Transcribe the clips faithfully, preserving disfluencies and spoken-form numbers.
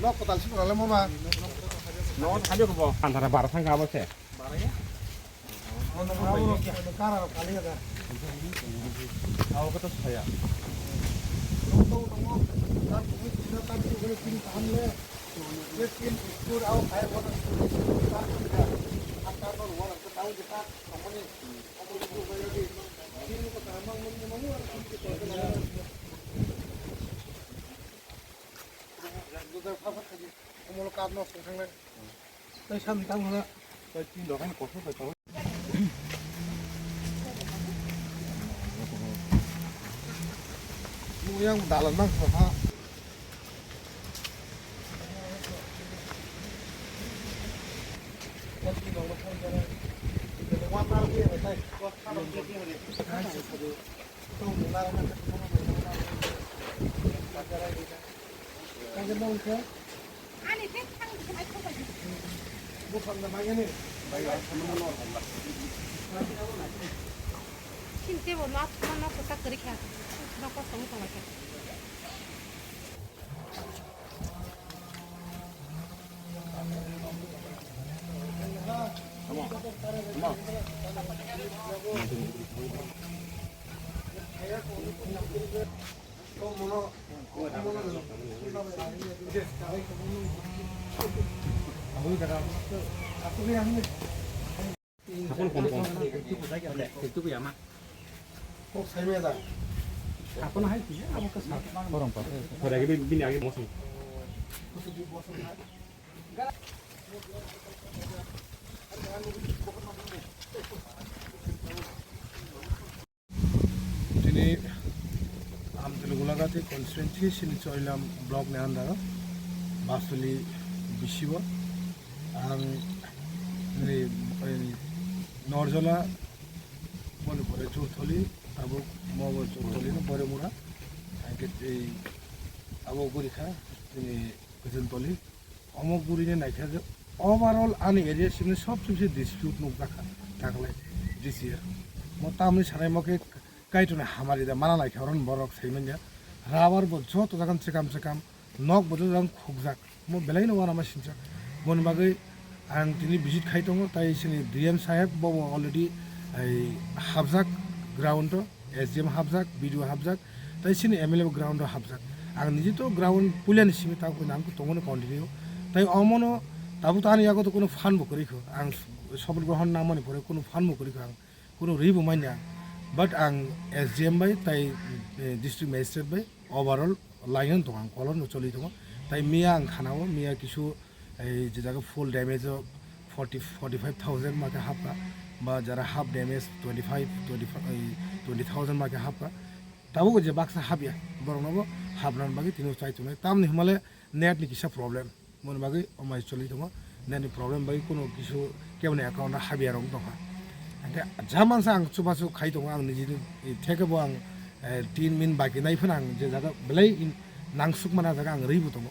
Nok kotal si kotal mo ba. Nok thajo ko bo. Antara bara thang ka bo se. Awo ko to saya. Tei samni tamo hwnna. Tei tin dokan kosok bai tongo. Yang dalan mang ha. Sini tebo nok, nok kotak kwrwi kha. Nok kosom wng tongla kha. Hakon kom kom. Hakon hai kisa abo ke sak. Korong pa. Koragi bini agi mosong. Tini Amtwlwi Gulagati constituency sini Choilam block ni under o Basuli bisi o ang ni, eh, Norjola boni pore Churtholi tabuk mobo Churtholi no Boremura hingke tei abo gurikha tini Kwchwntoli. Omo gurini naikha je overall ani area simi sobse bisi dispute nukjakha dakhwlai this year. Mo tamni sanai mo khe Kaitorni hamari da mana naikha oron borok sai manya. Rabar bo joto jagan chekam chekam, nok bo joto jagan khukjak. Mo belai no uanama sinjak. Moni bagwi ang tini visit khai tongo, tai sini D M saheb bobo already ai hapjak ground o. S D M hapjak, B D O hapjak, tai sini M L A bo ground o hapjak. Ang niji to ground puila ni simi ta koi nang tongmani continue. Tai omono tabuk to ani yago to kuno phan bo kwrwi kho. Ang sobob grohon nangmani pore kuno phan bo kwrwi kho ang. Kuno ri bo manya. But ang S D M bai tai, eh, district magistrate bai overall line o tong ang kolon no choli tongo. Tai miya ang khanao, miya kisu Ei je jaga full damage o forty, forty five thousand ma khe hapkha, ba jara half damage twenty five, twenty five, ei twenty thousand ma khe hapkha. Tabuk je baksa hapya, borok no bo hapna bagwi tini chai tongnai. Tamni hwnmale net ni kisa problem, moni bagwi omai choli tongo. Net ni problem bagwi kuno kisu keboni account o hapya rok tongkha. Hingke jamansa ang chubachu khai tongo, ang nijini theke bo ang, eh, tin min baki nai phano ang je jaga belai in-, nangsukmana jaga ang rwi bo tongo.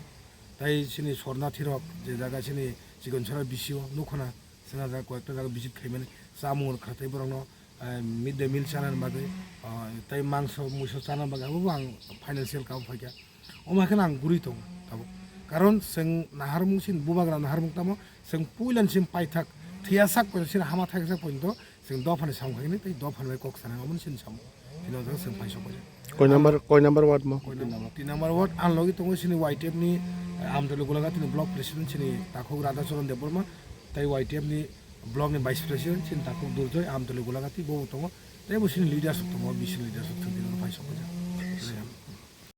Tai sini sornathi rok je jaga sini Chikonchara bisio nukhona sina jaga koyekta jaga visit khaimani chamung rwkha tei borokno, eh, mid day meal chana bagwi, ah, tei mangso muiso chana bagwi abo ang financial kabo phaikha. Omo haikhe ang guri tongo tabuk. Karon chwng naharmung sini bubagra naharmung tamo chwng puilani simi paithak thwiyasak poito sini hama thaisak poito. Chwng dophani samung khaikhe tei dophani bai kok sanai omo chini samung. Chini o jaga chwng phai sok bai. Koi number, koi number ward mo? Koi number? Tin number ward, ang logi tongo chini Y T F ni, eh, Amtwlwi Gulagati ni block president chini takhuk Radhacharan Debbarma, tei Y T F ni block ni vice president chini takhuk Durjoy Amtwlwi Gulagati bo tongo, tei bo chini leaders rok tongo, B C leaders rok thwng thwng phai sok bai.